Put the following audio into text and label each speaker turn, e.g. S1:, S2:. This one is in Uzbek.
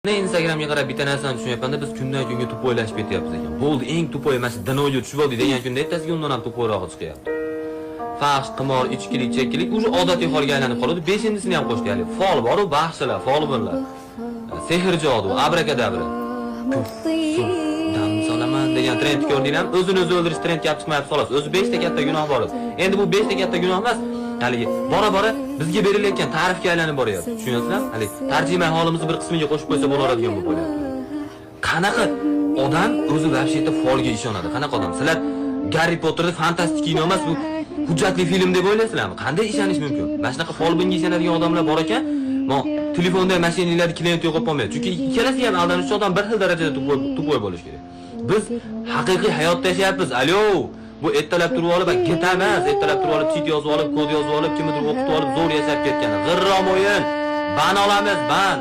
S1: Instagramga qarab bitta narsani tushunyapman-da, biz kundan kunga тупой lashib ketyapmiz ekan. Bo'ldi, eng тупой mana shu дно ga tushib oldik degan kunda ertasiga undan ham тупой rog'i chiqyapti. Fahsh, qimor, ichkilik, chekkilik уже odatiy holga aylanib qoldi. Beshinchisini ham qo'shdi hali. Fol bor-u, baxshilar, folbinlar. Sehr jodu, abrakadabra. Tuf, suf, dam solaman degan trendni ko'rdinglarmi? O'zini o'zi o'ldirish trendga olib chiqmayapti xolos. O'zi 5 ta katta gunoh bor edi. Endi bu 5 ta katta gunoh emas. Haligi bora bora bizga berilayotgan ta'rifga aylanib boryapti. Tushunyapsizlarmi? Haligi tarjima holimizni bir qismiga qo'shib qo'ysa bo'laveradigan bo'lib qolyapti. Qanaqa odam o'zi вообще folga ishonadi? Qanaqa odam? Sizlar Garri Potterni fantastik kino emas, bu hujjatli film deb o'ylaysizlarmi? Qanday ishonish mumkin? Mana shunaqa folbinga ishonadigan odamlar bor ekan, mo telefonda mashinalarni klient yo'qolib qolmaydi. Chunki ikkalasi ham aldanuvchi odam bir xil darajada тупой bo'lishi kerak. Biz haqiqiy hayotda yashayapmiz. Alo, bu ertalab turib olib, GTA emas, ertalab turib olib, cheat yozib olib, kod yozib olib, kimnidir o'qitib olib, zo'r yashab ketgan. G'irrom o'yin. Ban olamiz, ban.